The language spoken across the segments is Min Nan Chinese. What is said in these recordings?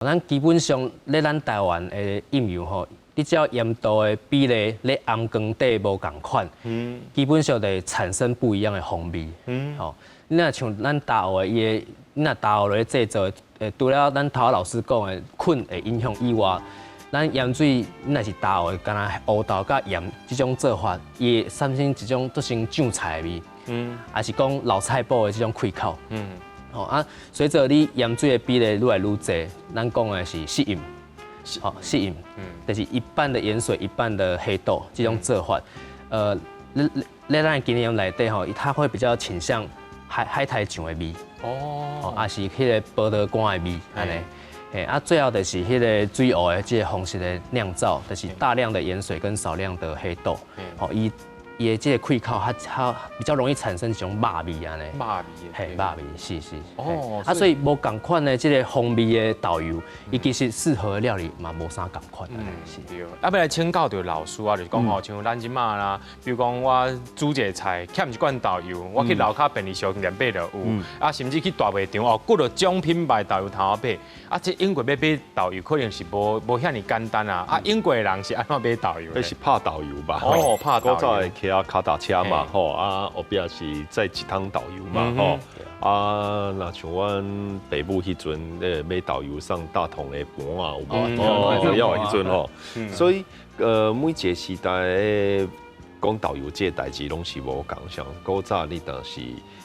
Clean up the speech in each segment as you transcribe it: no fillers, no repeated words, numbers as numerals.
咱基本上咧，咱台灣的應用吼，你只要鹽度的比例咧頷缸底無仝款，基本上就會產生不一樣的風味。吼，你若像咱大湖的伊的，你若大湖咧製作，除了咱頭老師講的菌會影響以外，咱鹽水你若是大湖的，敢若烏豆佮鹽這種做法，伊會產生一種做成醬菜的味，抑是講老菜脯的這種開口。吼啊，隨著你鹽水的比例愈來愈濟，咱講的是食鹽，吼食鹽，就是一半的鹽水，一半的黑豆這種做法，咧咱的經驗內底吼，它會比較傾向海苔醬的味，哦，抑是彼个葡萄乾的味，按呢，嘿，啊，最後就是彼个水芋的這个方式的釀造，就是大量的鹽水跟少量的黑豆，吼，伊的這个開口，較比較容易產生這種肉味按呢。肉味。嘿，肉味，是是。哦，啊，所以無仝款的這个風味的豆油，伊其實適合的料理嘛無啥仝款。是。對。啊，欲來請教著老師啊，就是講吼，像咱這馬啦，比如講我煮一个菜，欠一罐豆油，我去樓跤便利商店買就有，啊，甚至去大賣場哦，幾落種品牌豆油通買。啊，這英國欲買豆油可能是無遐爾簡單啊。啊，英國的人是按怎買豆油？彼是拍豆油吧？哦，拍豆油。騎跤踏車嘛，吼啊，後壁是載一桶豆油嘛，吼啊，若像阮爸母彼陣咧買豆油送大同的盤啊，有無？哦，要彼陣吼，所以每一個時代講豆油這个代誌攏是無仝，像古早你若是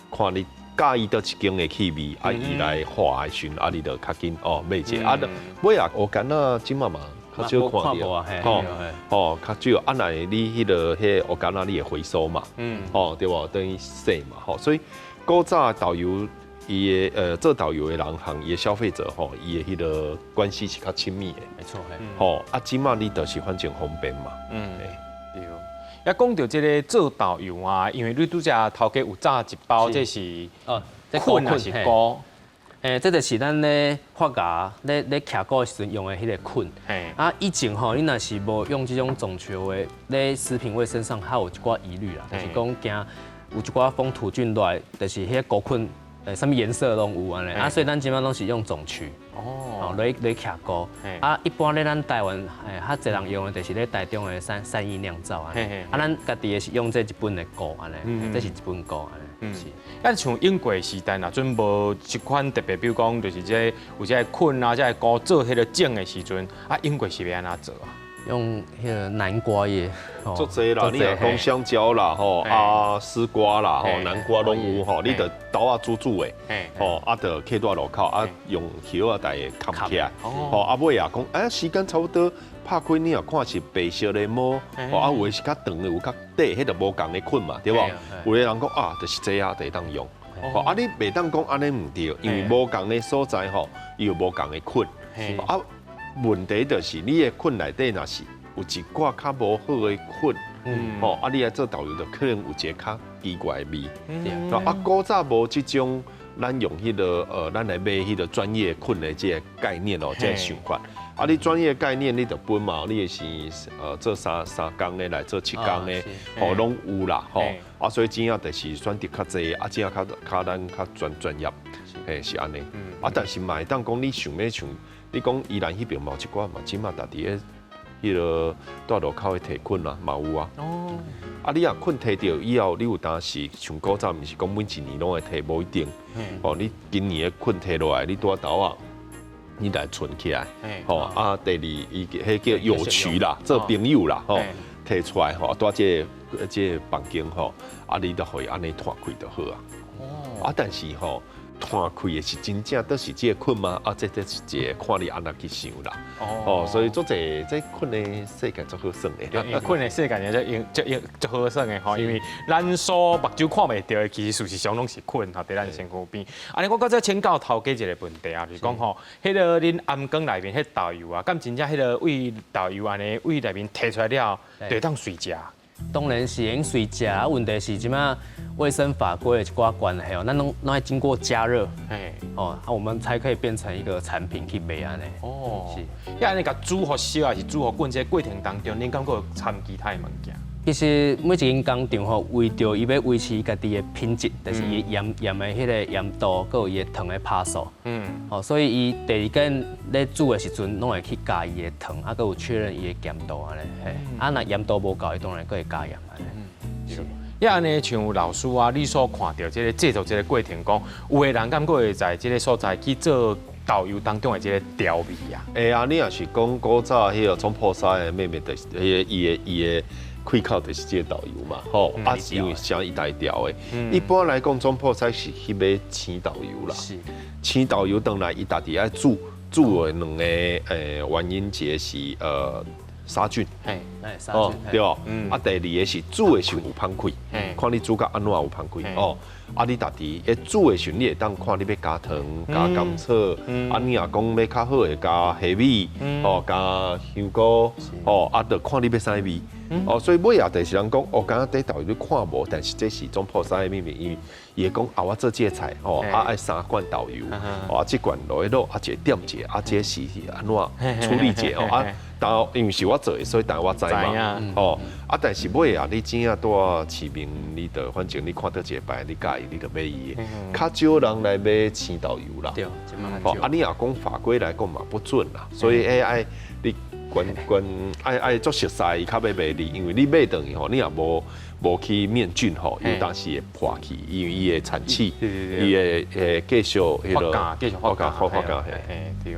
看你佮意佗一間的氣味，啊，伊來化的時陣，啊，你就較緊哦買一个，啊，尾仔烏柑仔這馬嘛較少看著，吼吼，較少。啊，若你彼个烏柑仔你會回收嘛，吼對無？等於洗嘛，吼。所以古早豆油伊的做豆油的人和伊的消費者吼，伊的彼个關係是較親密的。沒錯，吼啊，這馬你就是反正方便嘛。對。啊，講著這个做豆油啊，因為你拄才頭家有紮一包，這是哦，菌抑是菇？這就是咱咧發芽、咧徛菇的時陣用的彼个菌。啊，以前吼，你若是無用這種種球的，咧食品衛生上較有一寡疑慮啦，就是講驚有一寡風土菌來，就是彼个菇菌，啥物顏色攏有按呢。啊，所以咱這馬攏是用種球。哦，來徛菇。啊，一般咧咱台灣，較濟人用的就是咧台中的三義釀造按呢。啊，咱家己的是用這一本的菇按呢，這是一本菇按呢。是。啊，像英國時代，若陣無這款特別，比如講，就是這有這个菌啊，這个菇做彼个種的時陣，啊，英國是欲按怎做啊？用彼个南瓜葉，足濟啦，你若講香蕉啦，吼啊絲瓜啦，吼南瓜攏有吼，你著豆仔煮煮的，吼啊著徛佇路口啊用葉仔來崁起來，吼啊尾仔講，哎時間差不多拍開你若看是白色的毛，吼啊有的是較長的，有較短，彼著無仝的菌嘛，對無？有的人講啊，就是這啊，就會當用，吼啊你袂當講按呢毋對，因為無仝的所在吼，伊有無仝的菌，啊。問題就是你的菌內底若是有一寡較無好的菌，吼啊，你來做豆油就可能有一个較奇怪的味。啊，古早無這種咱用彼个咱來買彼个專業菌的這个概念哦，這个想法。啊，你專業概念你就分嘛，你是做3工的來做7工的，吼攏有啦，吼。啊，所以真正就是選擇較濟，啊，真正較咱較專業，嘿，是按呢。啊，但是嘛會當講你想欲像。你講宜蘭彼邊嘛有一寡嘛，這馬佇咧彼个蹛路口的提菌啊，嘛有啊。哦。啊，你若菌提著以後，你有當時像古早，毋是講每一年攏會提，無一定。哦，你今年的菌提落來，你拄仔豆仔，你來存起來。吼啊，第二，伊彼叫友渠啦，做朋友啦，吼，提出來吼，蹛這个房間吼，啊，你就予伊按呢湠開就好啊。哦。啊，但是吼，湠開的是真正都是這个菌嗎？啊，這是一个看你按怎去想啦。哦，所以足濟這菌的世界足好耍的。菌的世界就用就用足好耍的吼，因為咱所目睭看袂著的，其實事實上攏是菌吼，佇咱身軀邊。按呢，我閣再請教頭家一个問題啊，就是講吼，彼个恁頷缸內面彼豆油啊，敢真正彼个位豆油按呢位內面提出來了，就會當隨食？當然是會用隨食啊，問題是這馬衛生法規的一寡關係哦，咱攏愛經過加熱，哦，啊，我們才可以變成一個產品去賣按呢。哦，是。遐按呢共煮予燒，抑是煮予滾，這個過程當中，恁敢閣有摻其他的物件？其實每一間工廠吼，為著伊欲維持家己的品質，就是伊鹽鹽的彼个鹽度，閣有伊的糖的趴數。吼，所以伊第二間咧煮的時陣，攏會去加伊的糖，啊，閣有確認伊的鹹度按呢。嘿，啊，若鹽度無夠，伊當然閣會加鹽按呢。是。啊，按呢像老師啊，你所看著這个製作這个過程講，有的人敢閣會在這个所在去做豆油當中的這个調味啊？會啊，你若是講古早彼个總鋪師的妹妹，就是彼个伊的開口就是這个豆油嘛，吼，啊，因為啥伊家調的。一般來講，總鋪師是去買青豆油啦。青豆油轉來，伊家己愛煮，煮的兩个原因，一個是殺菌，哦，對哦，啊，第二个是煮的時候有芳氣，看你煮甲按怎有芳氣哦。啊，你家己咧煮的時候，你會當看你欲加糖、加甘草，啊，你若講欲較好的加蝦米，哦，加香菇，哦，啊，就看你欲啥味。哦，所以尾仔就是人講，哦，敢若佇豆油你看無，但是這是總鋪師的秘密，因為伊會講啊，我做這个菜，哦，啊愛三罐豆油，哦，這罐落去滷，啊，一個點一個，啊，這是按怎處理者哦，啊，當因為是我做的，所以當然我知嘛，哦，啊，但是尾仔你真正佇市面，你就反正你看著一个牌，你佮意你就買伊的，較少人來買青豆油啦。對，哦，啊，你若講法規來講嘛不準啦，所以愛你關關愛愛足熟似，伊較欲賣你，因為你買轉去吼，你若無去滅菌吼，有當時會破去，因為伊會產氣，伊會繼續彼個發酵，繼續發酵，發酵，嘿，對。